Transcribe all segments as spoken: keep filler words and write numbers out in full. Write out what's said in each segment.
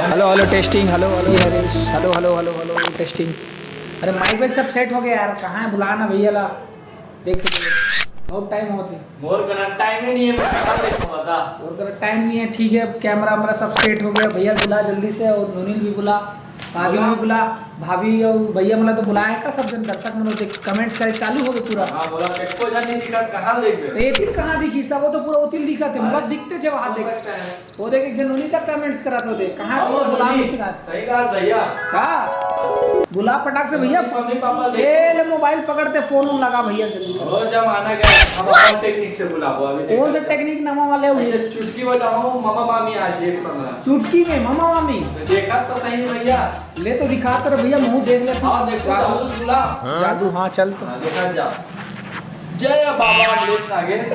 Hello hello testing, hello hello Harish, hello hello hello hello testing. अरे mic वाइक सब set हो गया यार, कहाँ है? बुला ना भैया ला। देख, बहुत टाइम होते। मोर करा टाइम ही नहीं है, मैं कहाँ देखूँ, बता। और करा टाइम नहीं है, ठीक है, कैमरा वैमरा सब सेट हो गया। भैया बुला जल्दी से, और नोनी भी बुला, भाभी भी बुला। भाभी और भैया मतलब तो बुलाए का, सब जन दर्शक मन देख कमेंट्स करे चालू हो गए पूरा। हाँ, बोला, "देखो जा नहीं दिखा, कहाँ देख गए?" तो ये फिर कहाँ दिखी सब, वो तो पूरा उतिल दिखा थे, मतलब दिखते थे वहाँ हो देख। सकता है। वो देख, एक जन नोनी तक कमेंट्स करा था, देख, कहाँ हाँ, वो बुला नोनी, नहीं सका। सही कहा भैया। का? बुला फटाक से भैया। मम्मी पापा ए, देखो। ले मोबाइल पकड़ते, फोन उन लगा भैया, जल्दी कर। वो जमाना गया, हम अपन टेक्निक से बुलाबो अभी। कौन सा देखा टेक्निक नवा वाले हुए? ऐसे चुटकी बजाओ, मामा मामी आ जी एक संग। चुटकी में मामा मामी? तो देखा तो सही भैया। ले तो दिखा तो रे भैया, मुंह देख ले। हाँ, देखो, जादू। जादू बुला। जादू, हाँ, चल तो। हाँ, देखा जा। जय बाबा अमलेश नागेश।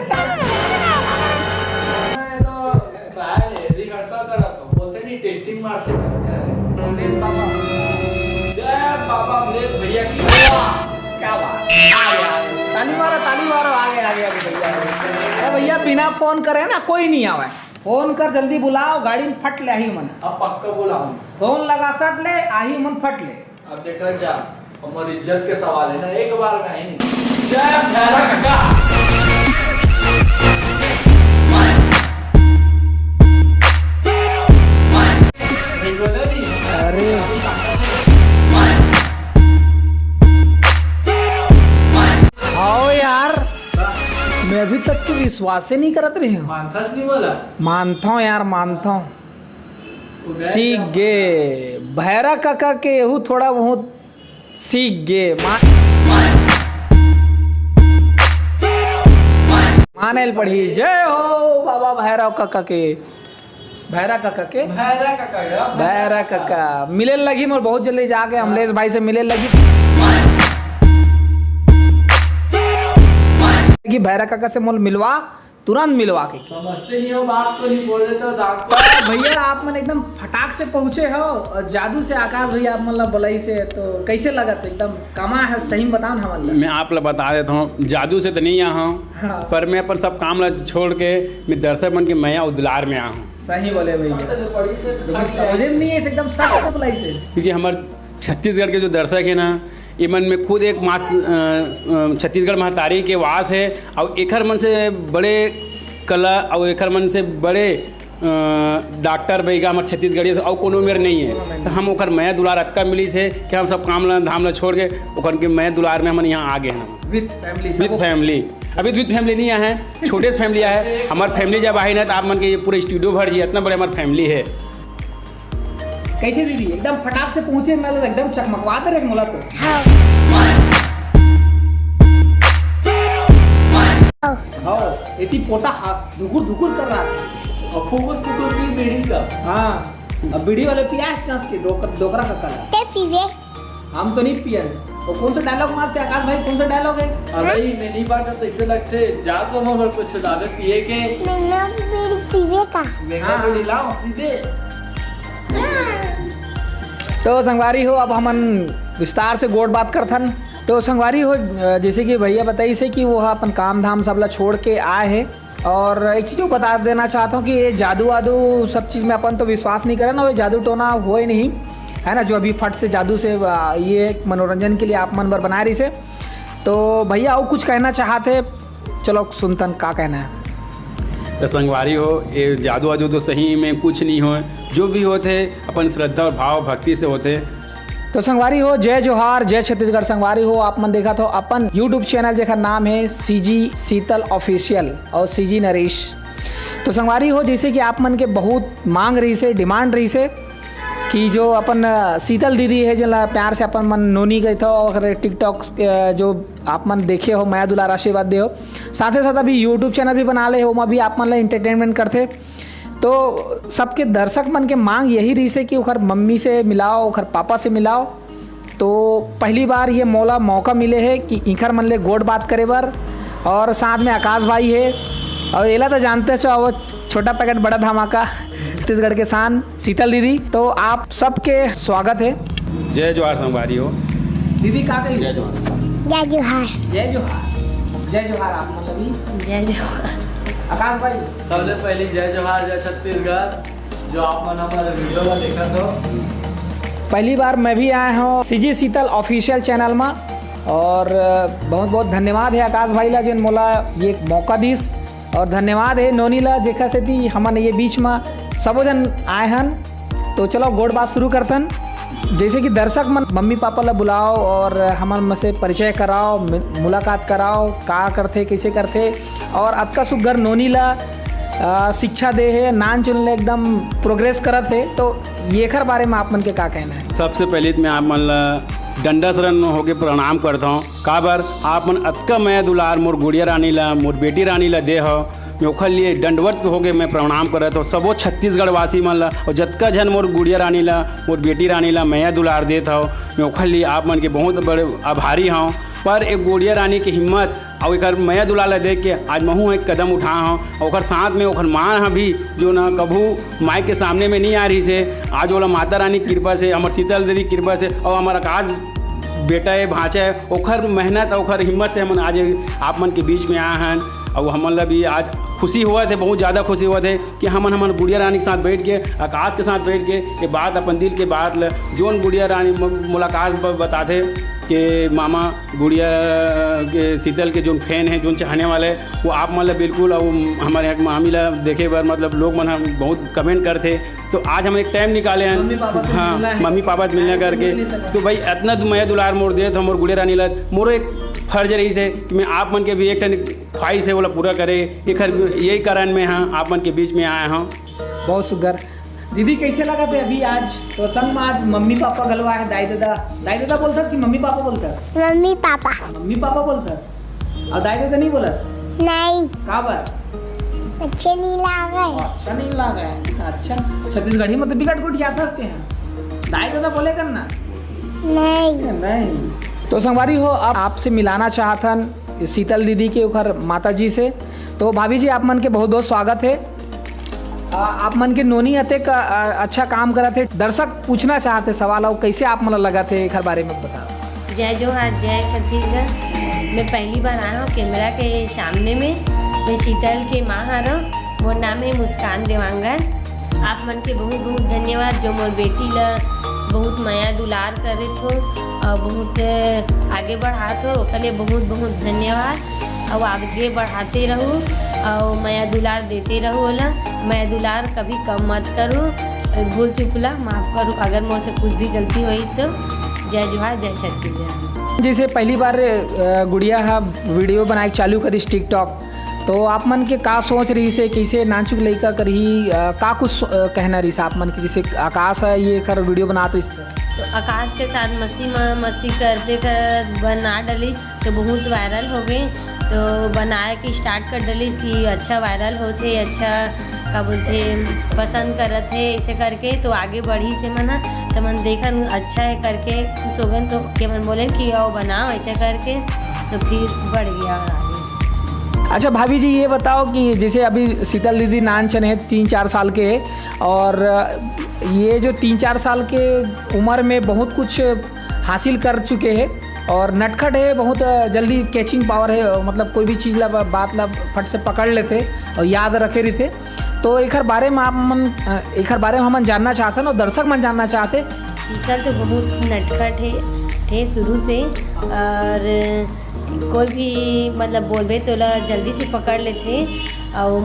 मैं तो ट्रायल है, रिहर्सल कर रहा था। बोलते नहीं, टेस्टिंग मारते किसके है? अमलेश बाबा। जय बाबा अमलेश भैया की। वाह, क्या बात। आ गया, आ गया। ताली मारो, ताली मारो, आ गया, आ गया, आ गया भैया। अरे भैया, बिना फोन करे ना कोई नहीं आवे। फोन कर, जल्दी बुलाओ, गाड़ी में फट ले आही मन। अब पक्का बुलाऊं। फोन लगा सट ले, आही मन फट ले। अब देखा जा, हमारी इज्जत के सवाल है ना, एक बार में ही। जय भैरा काका। अरे। आओ यार, मैं अभी तक तो विश्वास ही नहीं करत रही हूँ। मानथस नहीं बोला? मानता हूँ यार, मानता हूँ। सीख गे। भैरा काका के एहू थोड़ा बहुत सीख गे। मा-, माने ल पड़ी। जय हो बाबा भैरव काका के। भैरा काका के। भैरा काका या? भैरा काका। मिले लगी मोर बहुत जल्दी जाके अमलेश भाई से मिले लगी। कि भैरा काका से मोल मिलवा। तुरंत मिलवा के। समझते नहीं हो बात को, नहीं बोल देते हो दांत को। भैया, आप मन एकदम फटाक से पहुँचे हो और जादू से आकाश भैया आप मन ला बुलाइस हे, तो कैसे लगत? एकदम कमा है, सही में बताओ ना हमन ला। मैं आप ला बता देता हूँ, जादू से तो नहीं आया हूँ, हाँ। पर मैं अपन सब काम ला छोड़ के मैं दर्शक मन के मया और दुलार में आया हूँ। सही बोले भैया। समझ में नहीं है, एकदम सच से बुलाइस हे। क्योंकि हमारे छत्तीसगढ़ के जो दर्शक है ना, ये मन में खुद एक माँ, अ, अ, छत्तीसगढ़ महतारी के वास है और एकर मन से बड़े कला और एकर मन से बड़े, अ, डॉक्टर बइगा हमर छत्तीसगढ़िया से और कोनो मेर नहीं है। तो हम ओकर मया दुलार अतका मिलिस हे कि हम सब काम ला धाम ला छोड़ के ओकर के मया दुलार में हमन यहाँ आ गए हैं। With family, with sub family। अभी with family नहीं आए हैं, छोटे से family आए हैं। हमार family जब आही ना तो आप मन के ये पूरे studio भर जी, इतना बड़े हमार family है। कैसे दीदी, एकदम फटाक से पहुंचे, मैं तो एकदम चकमकवा दे रहे मोला तो। हाँ। हाँ, एती पोटा हा-, धुकुर धुकुर कर रहा है। और फुकुर फुकुर की बीड़ी का। हाँ, अब बीड़ी वाले पिया है कस के डोकर-, डोकरा का कला। ते पीवे। हम तो नहीं पियन। वो कौन सा dialogue मारते आकाश भाई, कौन सा dialogue है? अरे, मैं नहीं बात तो ऐसे लगते, जा तो हम कुछ दादा पिए के। मैं ना बीड़ी पीवे का। मैं हाँ। बीड़ी लाओ, पी दे। तो संगवारी हो, अब हमन विस्तार से गोठ बात करथन। तो संगवारी हो, अ, जैसे कि भैया बताइस हे कि वो अपन काम धाम सब ला छोड़ के आए हे, और एक चीज वो बता देना चाहता हूँ कि ये जादू वादू सब चीज में अपन तो विश्वास नहीं करन, और ये जादू टोना होए नहीं, है ना, जो अभी फट से जादू से, अ, ये एक मनोरंजन के लिए आप मन बर बनाए रहिस हे। तो भैया, और कुछ कहना चाहते, चलो सुनथन का कहना है। तो संगवारी हो, ये जादू वादू तो सही में कुछ नहीं होए, जो भी होथे अपन श्रद्धा और भाव भक्ति से होथे। तो संगवारी हो, जय जोहार, जय छत्तीसगढ़। संगवारी हो, आप मन देखत हो अपन YouTube channel जेकर नाम है CG शीतल Official और CG नरेश। तो संगवारी हो, जैसे कि आप मन के बहुत मांग रहिस हे, demand रहिस हे, कि जो अपन, अ, शीतल दीदी है, जेला प्यार से अपन मन नोनी कहत हो, और TikTok, अ, जो आप मन देखे हो, मया दुलार आशीर्वाद दे हो, साथे साथ अभी YouTube channel भी बना ले हो, ओमा भी आप मन ला entertainment करथे। तो सबके दर्शक मन के मांग यही रहिस हे कि ओखर मम्मी से मिलाओ, ओखर पापा से मिलाओ। तो पहली बार ये मोला मौका मिले हे कि इंखर मन ले गोठ बात करे बर, और साथ में आकाश भाई हे, और एला तो जानते हो, वो छोटा पैकेट बड़ा धमाका, छत्तीसगढ़ के शान शीतल दीदी। तो आप सबके स्वागत है। जय जोहार संगवारी हो। दीदी का कही? जय जोहार। जय जोहार। जय जोहार। जय जोहार आप मतलब ही। जय जोहार। आकाश भाई। सबले पहली जय जोहार, जय छत्तीसगढ़। जो आप मन हमर वीडियो ला देखत हो। पहली बार मैं भी आए हूँ सीजी शीतल ऑफिशियल चैनल में, और बहुत बहुत धन्यवाद है आकाश भाई ला, जिन मोला ये मौका दिस, और धन्यवाद है नोनी ला, जेखर सेती हमन ये बीच में सबो जन आए हन। तो चलो गोठ बात शुरू करतन। जैसे कि दर्शक मन मम्मी पापा ला बुलाओ और हमन में से परिचय कराओ, मि-, मुलाकात कराओ, का करथे, कैसे करथे, और अतका सुग्घर नोनी ला, अ, शिक्षा दे हे, नान चुन ले एकदम प्रोग्रेस करत हे, तो येखर बारे में आप मन के का कहना है? सबसे पहले तो मैं आप मन ला डंडा शरण होके प्रणाम करता हूँ। काबर आप मन अतका मया दुलार मोर गुड़िया रानी ला, मोर बेटी रानी ला दे हो, मैं ओखर लिए दंडवत होके मैं प्रणाम करत हूँ सबो छत्तीसगढ़ वासी मन ला, और जतका झन मोर गुड़िया रानी ला, मोर बेटी रानी ला मया दुलार देत हो, मैं ओखर लिए आप मन के बहुत बड़े आभारी हूँ। पर एक गुड़िया रानी के हिम्मत और एकर मया दुलार ला देख के आज महू एक कदम उठा हूँ, और ओकर साथ में ओकर माँ ह भी, जो ना कभू माई के सामने में नहीं आ रही से, आज ओला माता रानी की कृपा से, हमर शीतल देवी की कृपा से, और हमर आकाश बेटा है, भांचा है, ओखर मेहनत और ओखर हिम्मत से हमन आज आप मन के बीच में आए हन। और हमन ला भी आज खुशी हुआ थे, बहुत ज़्यादा खुशी हुआ थे कि हमन, हमन गुड़िया रानी के साथ बैठ के, आकाश के साथ बैठ के ये बात, अपन दिल के बात ल, जोन गुड़िया रानी म-, मुलाकात ब-, बताथे कि मामा गुड़िया के, शीतल के जोन फैन है, जोन चाहने वाले हैं, वो आप मन ला बिल्कुल, और हमारे यहाँ मामी ला देखे बर, मतलब, लोग मन हम बहुत कमेंट करथे। तो आज हम एक टाइम निकाले हैं, मम्मी पापा से हाँ, मिलना है। मम्मी पापा से मिलना आज करके। मिल नहीं सका। तो भाई, इतना दु-, मया दुलार मोर देत हो मोर गुड़िया रानी ला, मोर एक फर्ज रही से कि मैं आप मन के भी एक ठन ख्वाहिश है, ओला पूरा करे, एखर यही कारण में हाँ, आप मन के बीच में आए हूँ। बहुत सुग्घर। दीदी, कैसे लगा थे अभी आज? तो संग में आज मम्मी पापा घलो आए, दाई ददा, दाई ददा बोलथस कि मम्मी पापा बोलथस? Mummy papa. मम्मी पापा बोलथस? और दाई ददा नहीं बोलस? नहीं। काबर? अच्छे नहीं लागे। अच्छा नहीं लागे। अच्छा, छत्तीसगढ़ी में तो बिकट गोठियाथस ते हैं। दाई ददा बोले कर ना। नहीं। नहीं। तो संगवारी हो, अब आपसे मिलाना चाहत हन शीतल दीदी के, ओखर माता जी से। तो भाभी जी, आप मन के बहुत बहुत स्वागत है। आ, आप मन के नोनी अतेक, आ, अच्छा काम करत हे। दर्शक पूछना चाहत हे सवाल, अउ कैसे आप मन ला लगत हे, एखर बारे में बताओ। जय जोहार, जय छत्तीसगढ़। मैं पहली बार आए हूँ कैमरा के सामने में। मैं शीतल के माँ हरव। मोर नाम है मुस्कान देवांगन। आप मन के बहुत बहुत धन्यवाद, जो मोर बेटी ला बहुत मया दुलार करत हो और बहुत आगे बढ़ात हो, ओकर लिए बहुत बहुत धन्यवाद। अउ आगे बढ़ाते रहू, अउ मया दुलार देते रहू ओला। मया दुलार कभी कम मत करू, भूल चूक ला माफ करू, अगर मोर से कुछ भी गलती होई तो। जय जोहार, जय छत्तीसगढ़। जैसे पहली बार, अ, गुड़िया हा वीडियो बनाए के चालू करिस TikTok, तो आप मन के का सोच रहिस हे, कैसे नानचुक लइका करही, अ, का कुछ, अ, कहना रहिस आप मन के, जैसे आकाश है ये कर वीडियो बनात रहिस? तो आकाश के साथ मस्ती म-, मस्ती करते कर बना डलिस, तो बहुत वायरल हो गए। तो बनाए के स्टार्ट कर डलिस कि अच्छा वायरल होथे, अच्छा का बोलथे, पसंद करत हे, ऐसे करके तो आगे बढ़िस हे मन ह। तो मन देखन अच्छा है करके खुश हो गए, तो के मन बोले कि आओ बनाओ ऐसे करके, तो फिर बढ़ गया और आगे। अच्छा भाभी जी, ये बताओ कि जैसे अभी शीतल दीदी नानचन है, तीन चार साल के है, और ये जो तीन चार साल के उम्र में बहुत कुछ हासिल कर चुके हैं और नटखट है, बहुत जल्दी कैचिंग पावर है, मतलब कोई भी चीज़ ला, बात ला फट से पकड़ लेथे और याद रखे रहिथे। तो एखर बारे में आप मन, एखर बारे में हमन जानना चाहथन और दर्शक मन जानना चाहथे। शीतल तो बहुत नटखट हे, थे शुरू से, और कोई भी मतलब बोलबे तो ओला जल्दी से पकड़ लेथे। और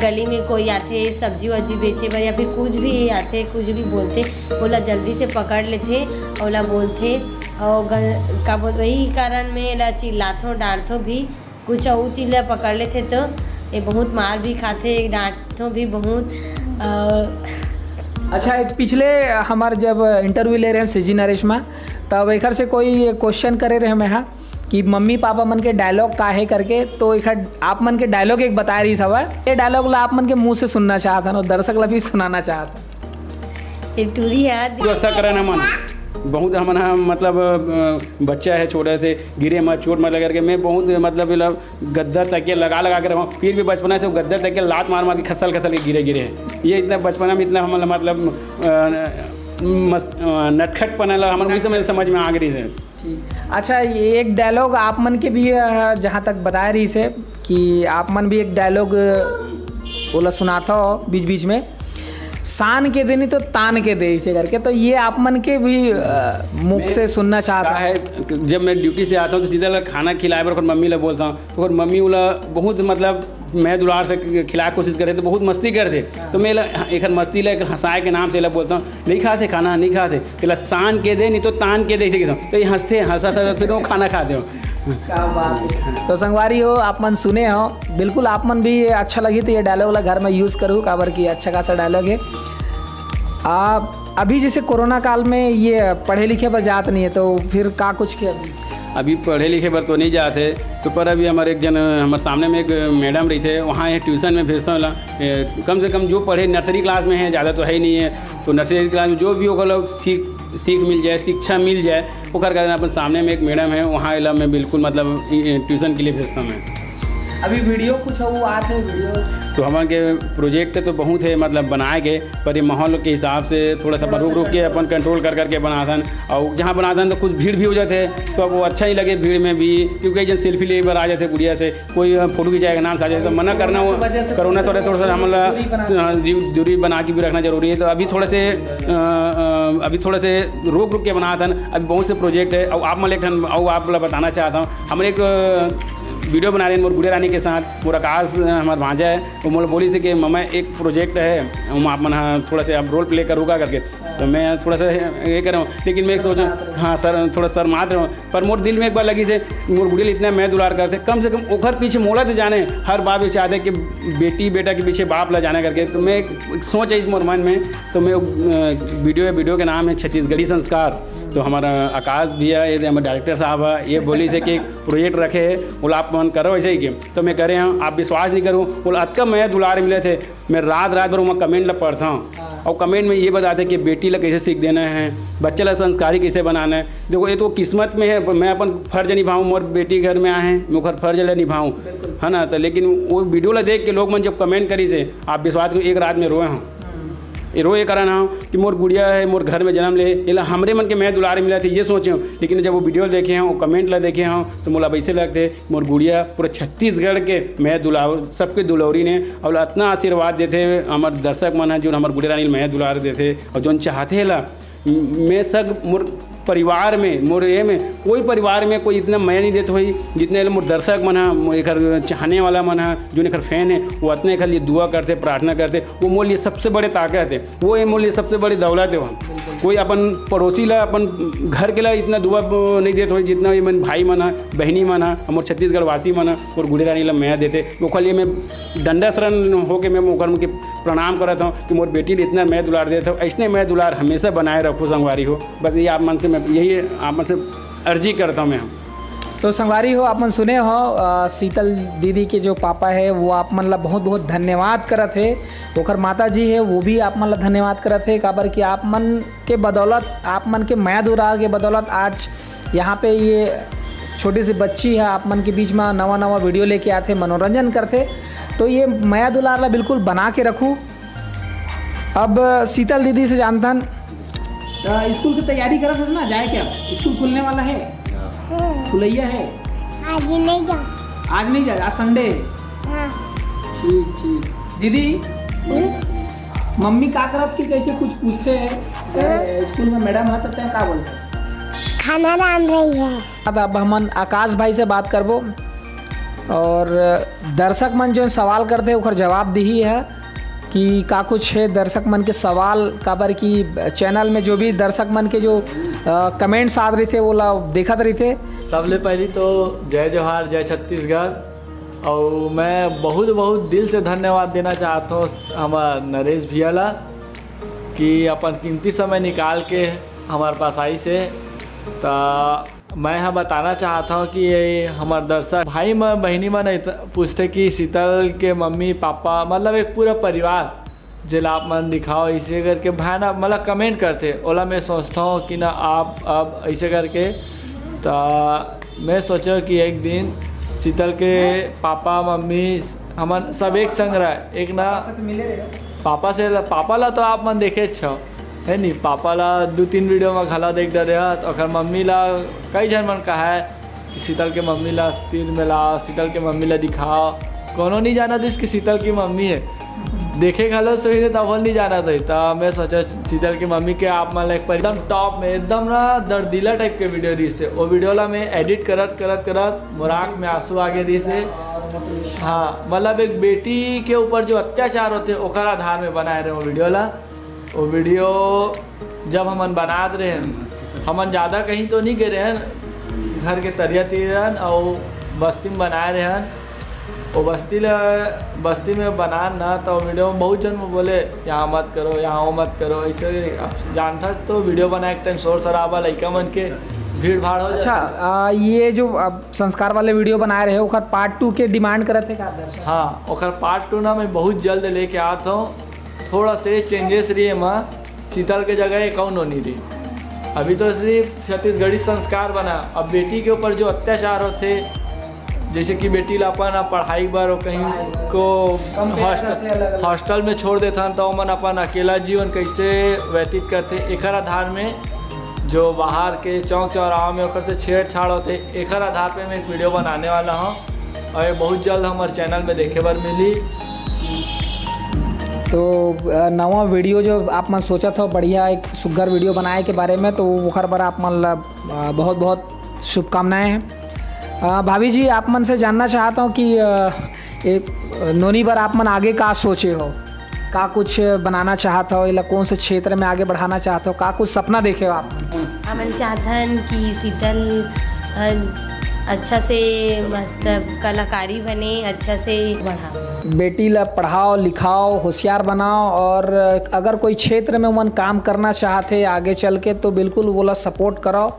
गली में कोई आथे सब्जी वब्जी बेचे बर या फिर कुछ भी आथे, कुछ भी बोलथे, ओला जल्दी से पकड़ लेथे, ओला बोलथे। और ग-, का बोल, वही कारण में एला चिल्लाथों, डांटथों भी। कुछ अउ चीज ला पकड़ लेथे तो ये बहुत मार भी खाथे, डांटथों भी बहुत। और अच्छा, पिछले हमार जब इंटरव्यू ले रहे हैं सीजी नरेश में, तब एकर से कोई क्वेश्चन करे रहे मैं, हाँ, कि मम्मी पापा मन के डायलॉग का है करके, तो एकर आप मन के डायलॉग एक बताए रहिस हवय। ये डायलॉग ला आप मन के मुंह से सुनना चाहत हन और दर्शक ला भी सुनाना चाहत हन। ये टूरी है, व्यवस्था करन हमन, बहुत हमन ह, मतलब, अ, बच्चा है छोटे से, गिरे मत, चोट मत लगे करके मैं बहुत, मतलब, एला गद्दा तकिया लगा लगा के रहूँ, फिर भी बचपना से वो गद्दा तकिया लात मार मार के खसल खसल के गिरे गिरे है। ये इतना बचपना में इतना हमन, मतलब, अ, मस्त, अ, नटखटपना लगा, हमन वही समय समझ में आ गई है। ठीक। अच्छा, ये एक डायलॉग आप मन के भी, अ, जहाँ तक बताए रहिस हे कि आप मन भी एक डायलॉग, अ, ओला सुनाथव बीच बीच में। सान के दे, नहीं तो तान के दे, इसे करके। तो ये आप मन के भी, अ, मुख से सुनना चाहता हूँ। है, जब मैं ड्यूटी से आता हूँ तो सीधा ला खाना खिलाए बर ओकर मम्मी ला बोलता हूँ, तो ओकर मम्मी ओला बहुत, मतलब, मैं दुलार से खिलाए कोशिश करे तो बहुत मस्ती करथे। तो मैं ला, एकर मस्ती ला एक हंसाए के नाम से ला बोलता हूँ, "नहीं खाथे खाना, नहीं खाथे।" तेला सान के दे, नहीं तो तान के दे, ऐसे कहिथंव। तो ये हंसथे, हंसत हंसत फिर वो खाना खाथे। क्या बात है। तो संगवारी हो, आप मन सुने हो, बिल्कुल आप मन भी ये अच्छा लगही तो ये डायलॉग ला घर में यूज़ करू, काबर कि अच्छा खासा डायलॉग है। आप अभी जैसे कोरोना काल में ये पढ़े लिखे बर जात नहीं है, तो फिर का कुछ किया? अभी पढ़े लिखे बर तो नहीं जात है, तो पर अभी हमारे एक जन, हमारे सामने में एक मैडम रहिथे, वहाँ ये ट्यूशन में भेजता हूँ ला। ए, कम से कम जो पढ़े नर्सरी क्लास में है, ज़्यादा तो है ही नहीं है, तो नर्सरी क्लास में जो भी ओकर ला सीख, सीख मिल जाए, शिक्षा मिल जाए, ओकर कारण अपन सामने में एक मैडम है, वहाँ एला मैं बिल्कुल, मतलब, इ-, इ-, ट्यूशन के लिए भेजता हूँ मैं। अभी वीडियो कुछ वो आत है वीडियो? तो हमन के प्रोजेक्ट तो बहुत है, मतलब, बनाए के, पर ये माहौल के हिसाब से थोड़ा सा अपन रुक रुक के अपन कंट्रोल कर करके बनाथन, और जहाँ बनाथन तो कुछ भीड़ भी हो जाते हैं, तो अब वो अच्छा ही लगे भीड़ में भी, क्योंकि एक जन सेल्फी ले बर आ जाते गुड़िया से, कोई फोटो खिंचाए के नाम से आ जाए, तो मना करना, वो कोरोना से थोड़ा, थोड़ा सा हमला, हाँ जी, दूरी बना के भी रखना जरूरी है। तो अभी थोड़ा से, अ, अ, अभी थोड़ा से रुक रुक के बनाथन, अभी बहुत से प्रोजेक्ट है, और आप मन एक ठन, और आप ला बताना चाहता हूँ, हमन एक, अ, वीडियो बना रहे हैं मोर गुड़िया रानी के साथ, मोर आकाश, अ, हमार भांजा है, वो मोला बोलिस हे कि मम्मा एक प्रोजेक्ट है, हम आप मन हा थोड़ा सा आप रोल प्ले करो का करके, तो मैं थोड़ा सा ये कर रहा हूँ, लेकिन मैं एक सोच, हाँ सर, थोड़ा शर्मात रहा हूँ, पर मोर दिल में एक बार लगिस हे, मोर गुड़िया ल इतना मैं दुलार करथे, कम से कम ओखर पीछे मोला तो जाने, हर बाप ये चाहते कि बेटी बेटा के पीछे बाप ला जाने करके। तो मैं एक, एक सोच है इस मोर मन में, तो मैं, अ, वीडियो, वीडियो के नाम है छत्तीसगढ़ी संस्कार। तो हमारा आकाश भैया, ये हमारे डायरेक्टर साहब है, ये बोलिस हे कि एक प्रोजेक्ट रखे है, बोला आप मन करो ऐसे ही के। तो मैं करे हूँ, आप विश्वास नहीं करूँ, बोला अतका मैं दुलार मिले थे, मैं रात रात भर वहाँ कमेंट ला पढ़ता हूँ। हाँ। और कमेंट में ये बताते कि बेटी ला कैसे सीख देना है, बच्चा ला संस्कारी कैसे बनाना है। देखो, ये तो किस्मत में है, मैं अपन फर्ज निभाऊँ, मोर बेटी घर में आए हैं, मैं ओकर फर्ज ला निभाऊँ, बिल्कुल। है ना? तो लेकिन वो वीडियो ला देख के लोग मन जब कमेंट करिस हे, आप विश्वास करो, एक रात में रोए हूँ। हम्म। ये रोए कारण हूँ कि मोर गुड़िया है, मोर घर में जन्म ले, एला हमरे मन के मैं दुलार मिला थे, ये सोचे हूँ। लेकिन जब वो वीडियो देखे हूँ, वो कमेंट ला देखे हूँ, तो मोला वैसे लगते मोर गुड़िया पूरा छत्तीसगढ़ के मैं दुलार, सबके दुलौरी ने, और अतना आशीर्वाद देथे हमर दर्शक मन ह, जो हमर गुड़िया रानी ल मैं दुलार देथे, और जोन चाहथे ला, मैं सब मोर परिवार में, मोर ये में कोई परिवार में कोई इतना मैं नहीं देत होही, जितने मोर दर्शक मन ह, मो-, एकर चाहने वाला मन ह, जो एकर फैन है, वो अतने एकर लिए दुआ करथे, प्रार्थना करथे, वो मोर लिए सबसे बड़े ताकत है। वो ये मोर लिए सबसे बड़ी दौलत है। वहाँ कोई अपन पड़ोसी ला, अपन घर के ला इतना दुआ ब-, नहीं देत होही, जितना ये मन भाई मन ह, बहिनी मन ह, हमर छत्तीसगढ़ वासी मन ह, मोर गुड़िया रानी ला मया देथे। ओकर लिए मैं डंडा शरण होके मैं ओकर के प्रणाम करत हूँ कि मोर बेटी ले इतना मया दुलार देत हो, ऐसने मया दुलार हमेशा बनाए रखो संगवारी हो। बस ये आप मन से मैं, यही आप मन से अर्जी करता हूँ मैं। तो संगवारी हो, आप मन सुने हो, अ, शीतल दीदी के जो पापा है, वो आप मन ला बहुत बहुत धन्यवाद करत हे। ओकर माता जी है, वो भी आप मन ला धन्यवाद करत हे, काबर कि आप मन के बदौलत, आप मन के मया दुलार के बदौलत आज यहाँ पे ये छोटी सी बच्ची है, आप मन के बीच में नवा नवा वीडियो लेके आथे, मनोरंजन करथे। तो ये मया दुलार ला बिल्कुल बना के रखू। अब शीतल दीदी से जानथन। त स्कूल की तैयारी करत हस ना, जाए क्या? स्कूल खुलने वाला है? खुलैया है? आज नहीं जा। आज नहीं जा, आज संडे है। हाँ। ठीक, ठीक। दीदी, हम्म? मम्मी का करत कि कैसे कुछ पूछते हैं? हाँ। ए, स्कूल में मैडम है तो तैं का बोलते? खाना रांध रही है। अब, अब हमन आकाश भाई से बात करबो और दर्शक मन जो सवाल करते हैं, ओकर जवाब दिही है कि का कुछ है दर्शक मन के सवाल, काबर कि चैनल में जो भी दर्शक मन के जो, अ, कमेंट्स आत रहिथे, वो ला देखत रहिथे। सबले पहली तो जय जोहार, जय छत्तीसगढ़। और मैं बहुत, बहुत दिल से धन्यवाद देना चाहत हूँ हमार नरेश भैया ला कि अपन कीमती समय निकाल के हमारे पास आइस हे। त मैं ह बताना चाहत हूँ कि ये हमार दर्शक भाई मन, बहिनी मन इत-, पूछते कि शीतल के मम्मी पापा, मतलब एक पूरा परिवार, जेला आप मन दिखाओ, ऐसे करके भाई ना, मतलब कमेंट करते, ओला मैं सोचता हूँ कि ना आप अब ऐसे करके, त मैं सोचो कि एक दिन शीतल के पापा, मम्मी, हमन सब एक संग रहे, एक ना पापा से, पापा ला तो आप मन देखे छो, है नी? पापा ला दू तीन वीडियो में घला देख डरे हा, तो ओकर मम्मी ला कई झन मन कहा है कि शीतल के मम्मी ला तीर में लाओ, शीतल के मम्मी ला दिखाओ। कोनो नहीं जाना दिस कि शीतल की मम्मी है। देखे घलो सोही ने तभो नहीं जाना था। त मैं सोचा शीतल के मम्मी के आप मन ला एक बार एकदम top में, एकदम ना दर्दीला type के video रहिस हे। वो video ला मैं edit करत, करत, करत मोर आँख में आंसू आ गे रहिस हे। हाँ, मतलब एक बेटी के ऊपर जो अत्याचार होथे, ओकर आधार में बनाए रहे वो video ला। वो video जब हमन बनात रहेन, हमन ज़्यादा कहीं तो नहीं गे रहेन, घर के तरिया तीर रहेन अउ बस्ती में बनाए रहेन। वो बस्ती ल, बस्ती में बनान ना, तो video में बहुत जन बोले, "यहाँ मत करो, यहाँ वो मत करो।" ऐसे आप जानथस तो video बनाए के time शोर शराबा, लइका मन के भीड़ भाड़ हो अच्छा। जाता। आ, ये जो आप संस्कार वाले video बनाए रहे, ओकर part two के demand करत हे का दर्शक? हाँ, ओकर part two ना मैं बहुत जल्द लेके आत हूँ। थोड़ा से changes रही एमा, शीतल के जगह एक अउ नोनी रही। अभी तो सिर्फ छत्तीसगढ़ी संस्कार बना, अब बेटी के ऊपर जो अत्याचार होथे, जैसे कि बेटी ला अपन पढ़ाई बर कहीं को कम प्यार hostel, करथे अलग-अलग। Hostel में छोड़ देथन, तो ओमन अपन अकेला जीवन कैसे व्यतीत करथे, एकर आधार में जो बाहर के चौक चौराहा में ओकर से छेड़छाड़ होथे, एकर आधार पे मैं एक video बनाने वाला हूँ। और ये बहुत जल्द हमारे channel में देखे बर मिली। तो, अ, नवा video जो आप मन सोचत हो, बढ़िया एक सुग्घर video बनाए के बारे में, तो ओखर बर आप मन ला, अ, बहुत-बहुत शुभकामनाएं हैं। अ, भाभी जी, आप मन से जानना चाहता हूँ कि, अ, ए, नोनी बर आप मन आगे का सोचे हो, का कुछ बनाना चाहत हो, एला कौन से क्षेत्र में आगे बढ़ाना चाहत हो, का कुछ सपना देखे हो आप? हमन चाहथन कि शीतल, अ, अच्छा से मतलब कलाकारी बने, अच्छा से बढ़ा। बेटी ला पढ़ाओ, लिखाओ, होशियार बनाओ, और अगर कोई क्षेत्र में ओमन काम करना चाहत हे आगे चल के, तो बिल्कुल वोला support कराओ।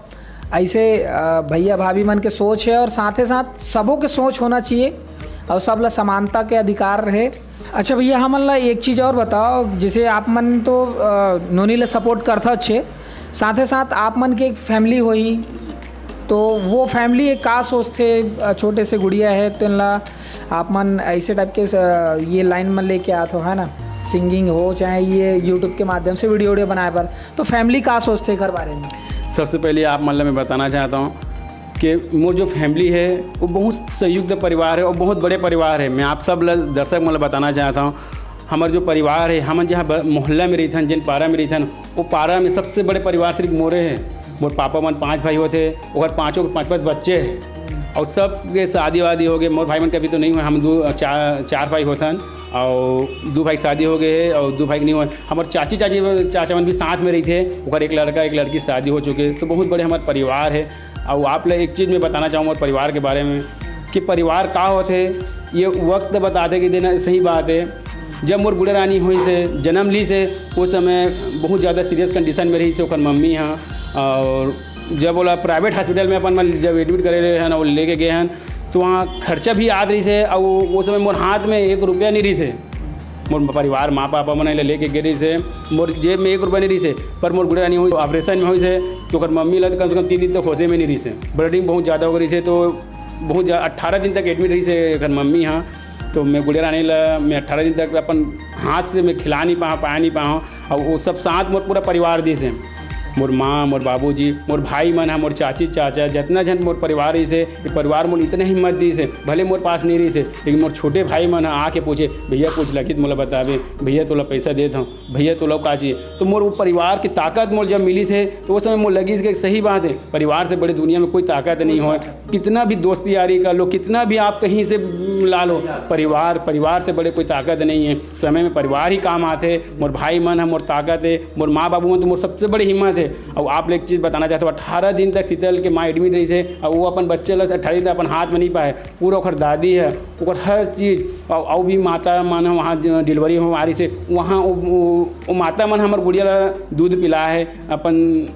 ऐसे, अ, भैया भाभी मन के सोच है और साथे साथ सबो के सोच होना चाहिए और सब ला समानता के अधिकार रहे। अच्छा भैया, हमन ला एक चीज़ और बताओ, जैसे आप मन तो, अ, नोनी ला support करथा अच्छे, साथे साथ आप मन के एक family होही, तो वो family एक का सोचथे, अ, छोटे से गुड़िया है, तेन ला आप मन ऐसे type के, अ, ये line में लेके आत हो, है ना, singing हो चाहे ये YouTube के माध्यम से video video बनाए बर, तो family का सोचथे एकर बारे में? सबसे पहले आप मन ला मैं बताना चाहता हूँ कि मोर जो family है, वो बहुत संयुक्त परिवार है और बहुत बड़े परिवार है। मैं आप सब ला, दर्शक मन ला बताना चाहता हूँ, हमर जो परिवार है, हमन जहाँ ब-, मोहल्ला में रहिथन, जिन पारा में रहिथन, वो पारा में सबसे बड़े परिवार सिर्फ मोरे है। मोर पापा मन पांच भाई होथे, ओकर पांचों के पांच पांच बच्चे हैं और सबके शादी वादी हो गए। मोर भाई मन के अभी तो नहीं हुए, हम दो, चार, चार भाई होथन और दो भाई के शादी हो गए है और दो भाई के नहीं हुए। हमर चाची, चाची, चाचा मन भी साथ में रहिथे, ओकर एक लड़का, एक लड़की शादी हो चुके, तो बहुत बड़े हमर परिवार है। और आप ला एक चीज़ मैं बताना चाहूँगा परिवार के बारे में कि परिवार का होथे, ये वक्त बताथे कि देना सही बात है। जब मोर गुड़िया रानी होइस हे, जन्म लीस हे, वो समय बहुत ज़्यादा serious condition में रहिस हे ओकर मम्मी ह, और जब ओला private hospital में अपन मन जब admit करे रहे हन और लेके गए हन, तो वहाँ खर्चा भी आत रहिस हे, और वो समय मोर हाथ में एक रुपया नहीं रहिस हे। मोर परिवार, माँ पापा मन एला लेके गे रहिस हे, मोर जेब में एक रुपया नहीं रहिस हे, पर मोर गुड़िया रानी होइस, operation में होइस हे, तो ओकर मम्मी ला तो कम से कम तीन दिन तक होशे में नहीं रहिस हे। Bleeding बहुत ज़्यादा हो गई रहिस हे, तो बहुत ज़्यादा, अट्ठारह दिन तक admit रहिस हे एकर मम्मी ह। तो मैं गुड़िया रानी ला, मैं अट्ठारह दिन तक अपन हाथ से मैं खिला नहीं पाऊँ, पाया नहीं पाऊँ। और वो सब साथ मोर पूरा परिवार दिस हे, मोर माँ, मोर बाबूजी, मोर भाई मन ह, मोर चाची चाचा, जितना झन मोर परिवार रहिस हे, ये परिवार मोला इतना हिम्मत दिस हे। भले मोर पास नहीं रहिस हे, लेकिन मोर छोटे भाई मन ह आके पूछे, "भैया कुछ लगिस त मोला बताबे, भैया तोला पैसा देत हूँ, भैया तोला का चाहिए?" तो मोर वो परिवार की ताकत मोला जब मिलिस हे, तो वो समय मोला लगिस कि सही बात है, परिवार से बड़े दुनिया में कोई ताकत नहीं होय। कितना भी दोस्ती यारी कर लो, कितना भी आप कहीं से ला लो, परिवार, परिवार से बड़े कोई ताकत नहीं है। समय में परिवार ही काम आथे। मोर भाई मन ह मोर ताकत हे, मोर माँ बाबू मन तो मोर सबसे बड़ी हिम्मत हे। और आप ला एक चीज़ बताना चाहता हूँ, अट्ठारह दिन तक शीतल के माँ admit रहिस हे, और वो अपन बच्चे ला अट्ठारह दिन तक अपन हाथ में नहीं पाए। पूरा ओकर दादी हे, ओकर हर चीज़, और, और भी माता मन ह वहाँ ज-, delivery में आ रहिस हे, वहाँ वो, वो, वो माता मन हमर गुड़िया ला दूध पिलाए हे, अपन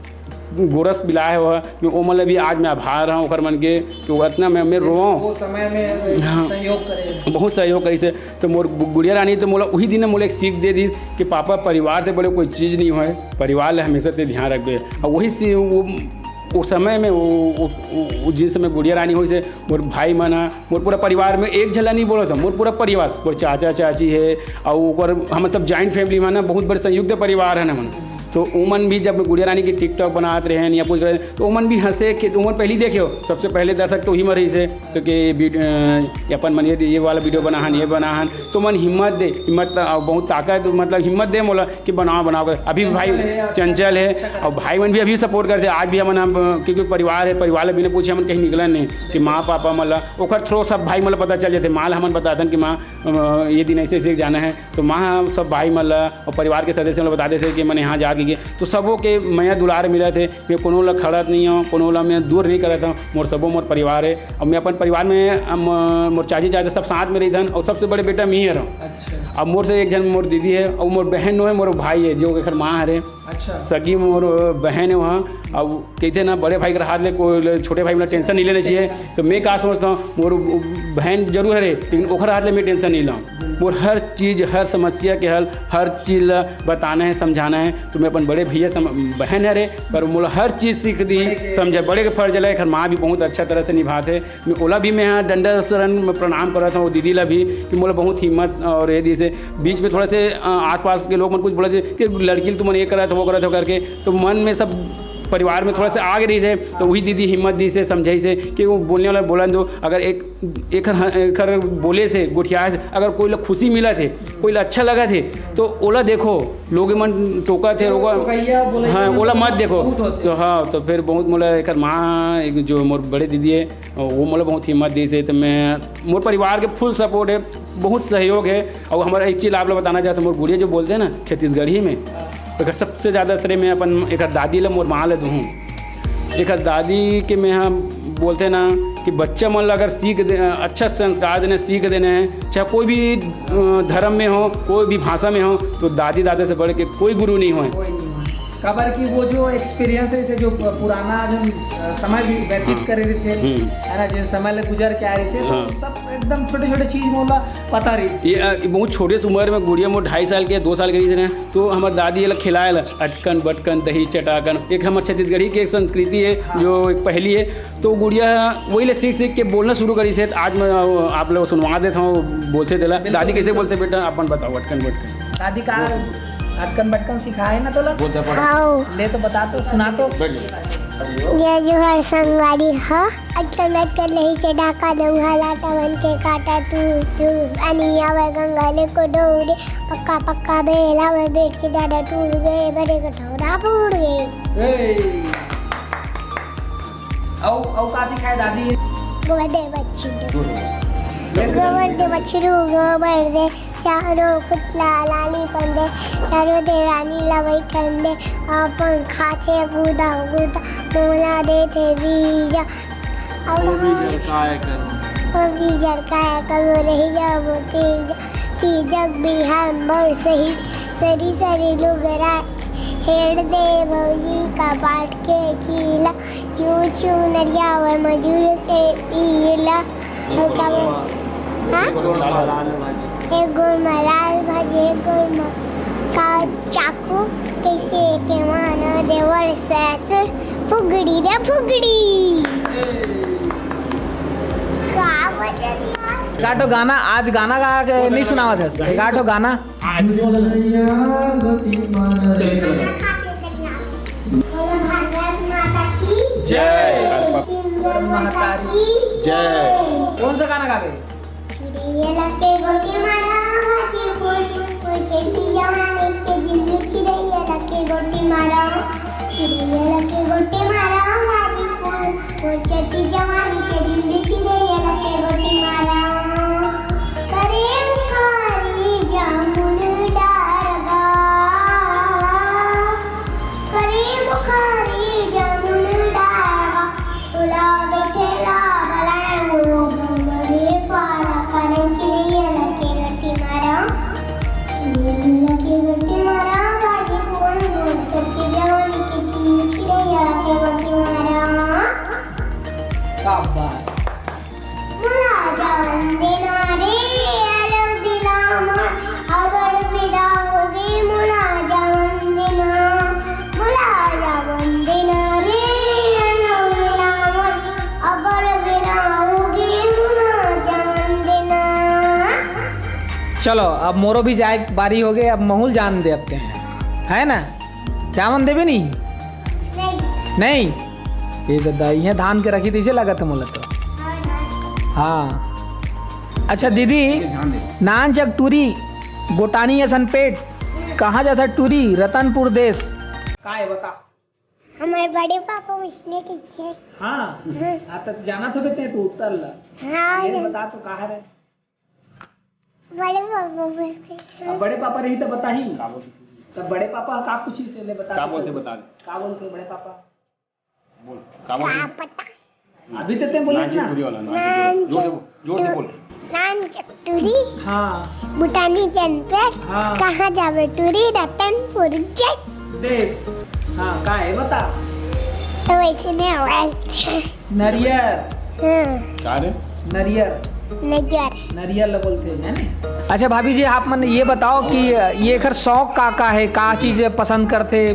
गोरस पिलाए हे, वो, मैं ओमन ला भी आज मैं आभार हूँ ओकर मन के, कि वो इतना मैं, मैं रोवं। वो समय में हाँ। सहयोग करे। बहुत सहयोग करिस हे। तो मोर गु-, गुड़िया रानी तो मोला उही दिन मोला एक सीख दे दिस कि पापा, परिवार से बड़े कोई चीज़ नहीं होय, परिवार ला हमेशा ते ध्यान रखबे। और वही से वो, वो समय में वो, वो, वो, वो जिस समय गुड़िया रानी होइस हे, मोर भाई मन ह, मोर पूरा परिवार में एक झन ला नहीं बोलत हूँ, मोर पूरा परिवार, मोर चाचा चाची हे, और ओकर हम सब joint family में ना, बहुत बड़े संयुक्त परिवार है ना मन। तो उमन भी जब गुड़िया रानी के TikTok बनात रहे या कुछ करे, तो उमन भी हंसे कि उमन पहली देखे हो, सबसे पहले दर्शक तो ही मर से, तो कि वीड-, अ, अपन मन ये, ये वाला वीडियो बना हन, ये बना हन, तो मन हिम्मत दे, हिम्मत, अ, बहुत ताकत, मतलब हिम्मत दे मोला कि बनाओ, बनाओ कर। अभी भी भाई चंचल है, अच्छा। और भाई मन भी अभी सपोर्ट करते हैं। आज भी हमन, हम, क्योंकि परिवार है, परिवार ला बिना पूछे हमन कहीं निकलन नहीं कि माँ पापा मन ला, ओकर थ्रू सब भाई मन ला पता चल जाते। माँ ला हमन बताथन कि माँ, अ, ये दिन ऐसे ऐसे जाना है, तो माँ सब भाई मन ला और परिवार के सदस्य मन ला बता देते कि मन यहाँ जा के, तो सबो के मया दुलार मिलत हे। मैं कोनो ला खड़त नहीं हूँ, कोनो ला मैं दूर नहीं करत हूँ। मोर सबो मोर परिवार है। और मैं अपन परिवार में, अम, मोर चाची चाचा सब साथ में रहिथन और सबसे बड़े बेटा मैं ही हरौं। अच्छा। अब मोर से एक झन मोर दीदी है और मोर बहन नो है, मोर भाई है जो एकर माँ हरे। अच्छा। सगी मोर बहन है वहाँ। अब कहते ना, बड़े भाई के हाथ ले कोई ले, छोटे भाई में टेंशन नहीं लेना चाहिए। तो मैं का समझता हूँ, मोर बहन जरूर हरे, लेकिन ओखर हाथ ले मैं टेंशन नहीं लाऊँ। मोर हर चीज़, हर समस्या के हल, हर चीज़ ला बताना है, समझाना है। तो मैं अपन बड़े भैया सम-, बहन हरे, पर मोला हर चीज़ सीख दी, समझे, बड़े के फर्ज ला एखर माँ भी बहुत अच्छा तरह से निभात है। मैं ओला भी मैं यहाँ दंडवत शरण में प्रणाम करत हूँ, दीदी ला भी, कि मोला बहुत हिम्मत और ये दी से। बीच में थोड़ा से, अ, आसपास के लोग मन कुछ बोला कि लड़की तुमन ये करत हो, वो करत हो करके, तो मन में सब परिवार में थोड़ा सा आग रही से, तो वही दीदी हिम्मत दी से, समझाई से कि वो बोलने वाला बोलन दो। अगर एक, एकर, एकर बोले से, गोठियाए से अगर कोई ला खुशी मिलत हे, कोई ला अच्छा लगत हे, तो ओला देखो, लोग मन टोकत हे, ओकर टोकइया, बोलइया हाँ, मन ओला मत देखो। बहुत होथे। तो हाँ, तो फिर बहुत मोला एकर माँ, एक जो मोर बड़े दीदी है, वो मोला बहुत हिम्मत दी से, तो मैं, मोर परिवार के फुल सपोर्ट है, बहुत सहयोग है। और हमारा एक चीज़ आप लोग बताना चाहते हैं, मोर गुड़िया जो बोलते हैं ना छत्तीसगढ़ी में, एकर सबसे ज़्यादा श्रेय मैं अपन एकर दादी ला, मोर माँ ला दूँ। एकर दादी के मैं यहाँ बोलते ना कि बच्चा मन ला अगर सीख दे, अच्छा संस्कार देना, सीख देना है, चाहे कोई भी, अ, धर्म में हो, कोई भी भाषा में हो, तो दादी दादा से बढ़ के कोई गुरु नहीं होए। कोई नहीं होए। काबर कि वो जो एक्सपीरियंस रहिथे, जो प-, पुराना जो, अ, समय भी व्यतीत हाँ। करे रहिथे, हम्म। है ना, जिन समय ले गुजर के आए रहिथे, तो हाँ। सब एकदम छोटे-छोटे चीज में ओला पता रहिथे। ये, अ, बहुत छोटे से उम्र में गुड़िया मोर ढाई साल के, दो साल के रहिथे ना, तो हमर दादी एला खिलाए ला, अटकन बटकन, दही चटाकन, एक हमर छत्तीसगढ़ी के एक संस्कृति है, हाँ। जो एक पहली है, तो गुड़िया वही ले सीख सीख के बोलना शुरू करिस हे। आज मैं, अ, आप लोग सुनवा देता हूँ, बोलते तेला। बिल्कुल, दादी कैसे बिल्कुल। बोलते बेटा, अपन बताओ, अटकन बटकन। दादी का बोल। अटकन बटकन सिखाए ना तोला? बोलते पढ़ो। हाँ। ले तो बता तो, सुना तो। बैठ जा। जय जोहार संगवारी ह। अटकन बटकन नहीं चढ़ा का दौहा लाटा मन के काटा तू तू। अनिया वे गंगा ले को डोरे। पक्का पक्का बेला में बैठ के दादा टूट गए, बड़े कटोरा फूट गए। ए। अउ, अउ का सिखाए दादी? गोबर दे बछरू। गोबर दे बछरू, गोबर दे चारों कुतला लाली पंदे, चारों दे रानी ला बैठन दे, अपन खाथे गुदा गुदा, मोला देथे बीजा। अउ ओ बीजा हम काय करो? ओ बीजा काय करो, रही जाबो तीजा, तीजक बिहान बर सही, सरी सरी लुगरा, हेड़ दे भौजी का बाट के खीला। चू चू नरिया व मजूर के पीला। अउ का बोल-, हाँ? एक गोड़ में लाल भाजी, एक गोड़ में का चाकू, कैसे के मानो देवर ससुर, फुगड़ी रे फुगड़ी। का बजल यार? गाटो गाना, आज गाना गा के नहीं सुनावत है। गाटो गाना। आज चलो, चलो। बोलो भारत माता की जय। इंडिया माता की जय। कौन सा गाना गावे? चिड़ैया लगे गोटी मारा, भाजी फूल, फूल के जवानी के जिंदू। चिड़ैया लगे गोटी मारा, चिड़ैया लगे गोटी मारा, भाजी फूल, फूल के जवानी के जिंदू। चिड़ैया लगे गोटी मारा, करे मुखारी जामुन डारगा, करे मुखारी जामुन डारगा, उलावे खेला बलाए वो बड़े पारा। करे चिड़ैया लगे गोटी मारा, चिड़ैया लगे गोटी मारा, बाजी बोल बोल, चट्टी जवानी के चिन्ह। चिड़ैया लगे गोटी मारा। क्या बात। मोला जावन देना रे, अलग दिला मोर, अबड़ पीरा होगे, मोला जावन देना। मोला जावन देना रे, अलग दिला मोर, अबड़ पीरा होगे, मोला जावन देना। चलो, अब मोरो भी जाए बारी होगे, अब महूँ ल जान दे अब ते हैं, है ना? चावन देबे नहीं? नहीं। नहीं? ये ददा, इहाँ धान के रखी तइसे लगत हे मोला तो। हाँ। अच्छा दीदी, ध्यान दे। नान जग टूरी, गोटानी असन पेट, कहाँ जाथा टूरी, रतनपुर देश। का हे बता? हमर बड़े पापा वइसने कहिथे। हाँ? हाँ। हाँ, त जानत होबे ते तो उत्तर ला। हाँ, ये जान- बता तो का हरे? बड़े पापा वइसने कहिथे। अब बड़े पापा रही त बताही। का बोलथे? तब बड़े पापा का पूछी से ले बता का दे बोलथे, तो। बता दे। का बोलथे बड़े पापा? बोल, का बोलथे? का पता? अभी तो तें बोले नान ना। चटूरी वाला, नान नान चटूरी। जोर से बोल, जोर से बोल। नान चटूरी। हाँ। भूटानी जनपद। हाँ। कहाँ जाबे टूरी रतनपुर जस। देश। हाँ, का हे बता? तो वइसने आवाज। नरियर। हाँ। का रे? नरियर। नरियर। नरियर ल बोलथे, है ना? अच्छा भाभी जी, आप मन ये बताओ कि ये एकर शौक का का हे, का चीज पसंद करथे,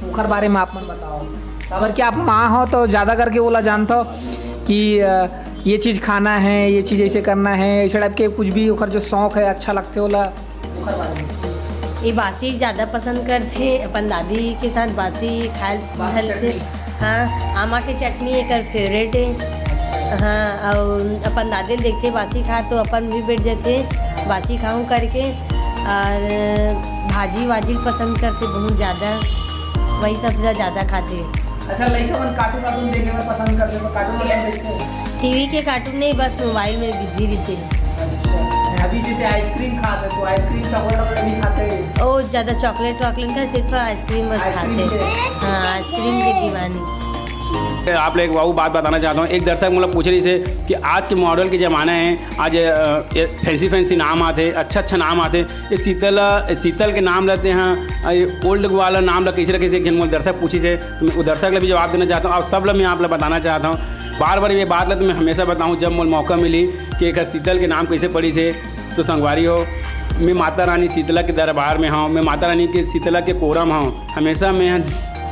ओकर बारे में आप मन बताओ। काबर कि आप माँ हो तो ज्यादा करके ओला जानथो कि, अ, ये चीज खाना हे, ये चीज ऐसे करना हे, ऐसे type के कुछ भी ओकर जो शौक हे, अच्छा लगथे ओला, ओकर बारे में। ये बासी ज्यादा पसंद करथे, अपन दादी के साथ बासी खाए बासी धरथे। चटनी। हाँ, आमा के चटनी एकर favourite हे। हाँ, अउ अपन दादी ल देखथे बासी खात तो अपन भी बैठ जाथे बासी खाऊं करके। अउ भाजी वाजी पसंद करथे बहुत ज्यादा, वही सब ला ज्यादा खाथे। अच्छा, लइका मन cartoon वार्टून देखे बर पसंद करथे, तो cartoon वार्टून देखथे? टीवी के cartoon नहीं, बस mobile में busy रहिथे। अच्छा, अभी जैसे ice cream खाथे, तो ice cream, chocolate वोकलेट भी खाथे? ओ, ज्यादा chocolate वॉकलेट का, सिर्फ ice cream बस ice cream खाथे। के? हाँ, ice cream के दीवानी। आप लोग एक वो बात बताना चाहता हूँ, एक दर्शक मोला पूछ रहिसे कि आज के model के जमाना हे, आज, अ, ये fancy fancy नाम आथे, अच्छा अच्छा नाम आथे, ये शीतल, शीतल के नाम रहिथे, हाँ, ये old वाला नाम ला कइसे रखे से, एक झन मोला दर्शक पूछिसे, तो मैं वो दर्शक ला भी जवाब देना चाहता हूँ। आप सब ला मैं आप ला बताना चाहता हूँ, बार बार ये बात ला तो मैं हमेशा बताऊँ, जब मोला मौका मिली कि एकर शीतल के नाम कइसे पड़िसे। तो संगवारी हो, मैं माता रानी शीतला के दरबार में हूँ, मैं माता रानी के शीतला के कोरा म हूँ। हमेशा मैं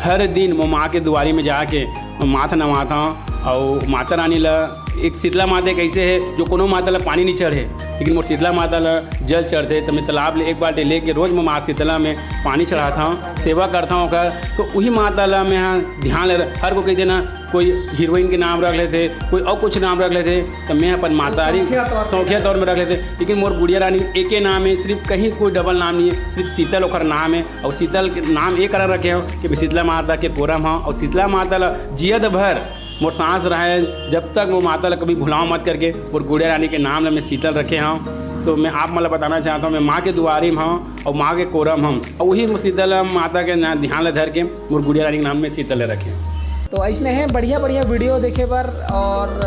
हर दिन वो माँ के दुआरी में जाके माथ नवाता हूँ और माता रानी ला, एक शीतला माता एक ऐसे हे जो कोनो माता ला पानी नहीं चढ़े, लेकिन मोर शीतला माता ला जल चढ़थे, तो मैं तालाब ले एक बाल्टी लेके रोज मैं माँ शीतला में पानी चढ़ाता हूँ, सेवा करता हूँ ओकर। तो वही माता ला मैं हाँ ध्यान ले, हर को कह देना, कोई हीरोइन के नाम रख लेथे, कोई और कुछ नाम रख लेथे, तो मैं अपन माता रानी शौकिया तौर पे शौकिया तौर में रख लेथे। लेकिन मोर गुड़िया रानी एके नाम हे, सिर्फ कहीं कोई double नाम नहीं हे, सिर्फ शीतल ओकर नाम हे। और शीतल के नाम ए कारण रखे हो कि मैं शीतला माता के कोरा म हूँ, और शीतला माता ला जियत भर मोर सांस रहे, जब तक वो माता ला कभी भुलाओ मत करके मोर गुड़िया रानी के नाम ला मैं शीतल रखे हूँ। तो मैं आप मन ला बताना चाहता हूँ, मैं माँ के दुआरी म हूँ और माँ के कोरा म हूँ, और वही शीतला माता के ना ध्यान ला धर के मोर गुड़िया रानी के नाम में शीतल ला रखे हूँ। तो ऐसने हे बढ़िया बढ़िया video देखे बर और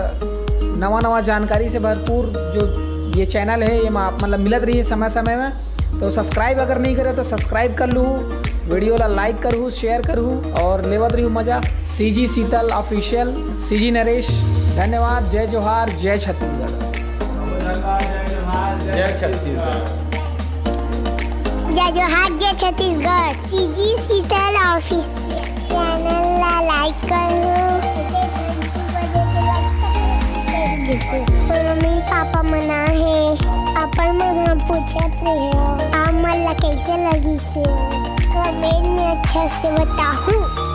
नवा नवा जानकारी से भरपूर जो ये channel हे, ये मा आप मन ला मिलत रही समय समय में। तो subscribe अगर नहीं करे तो subscribe कर लू, video ला like करू, share करू और लेवत रही मजा। CG शीतल Official, CG नरेश, धन्यवाद। जय जोहार, जय छत्तीसगढ़। जय छत्तीसगढ़। जय जोहार, जय छत्तीसगढ़। CG शीतल Official channel ला like करू। मम्मी पापा मना हे, पापा मन ह पूछत रहे, आप मन ला कैसे लगिस? Comment में अच्छा से बताहू।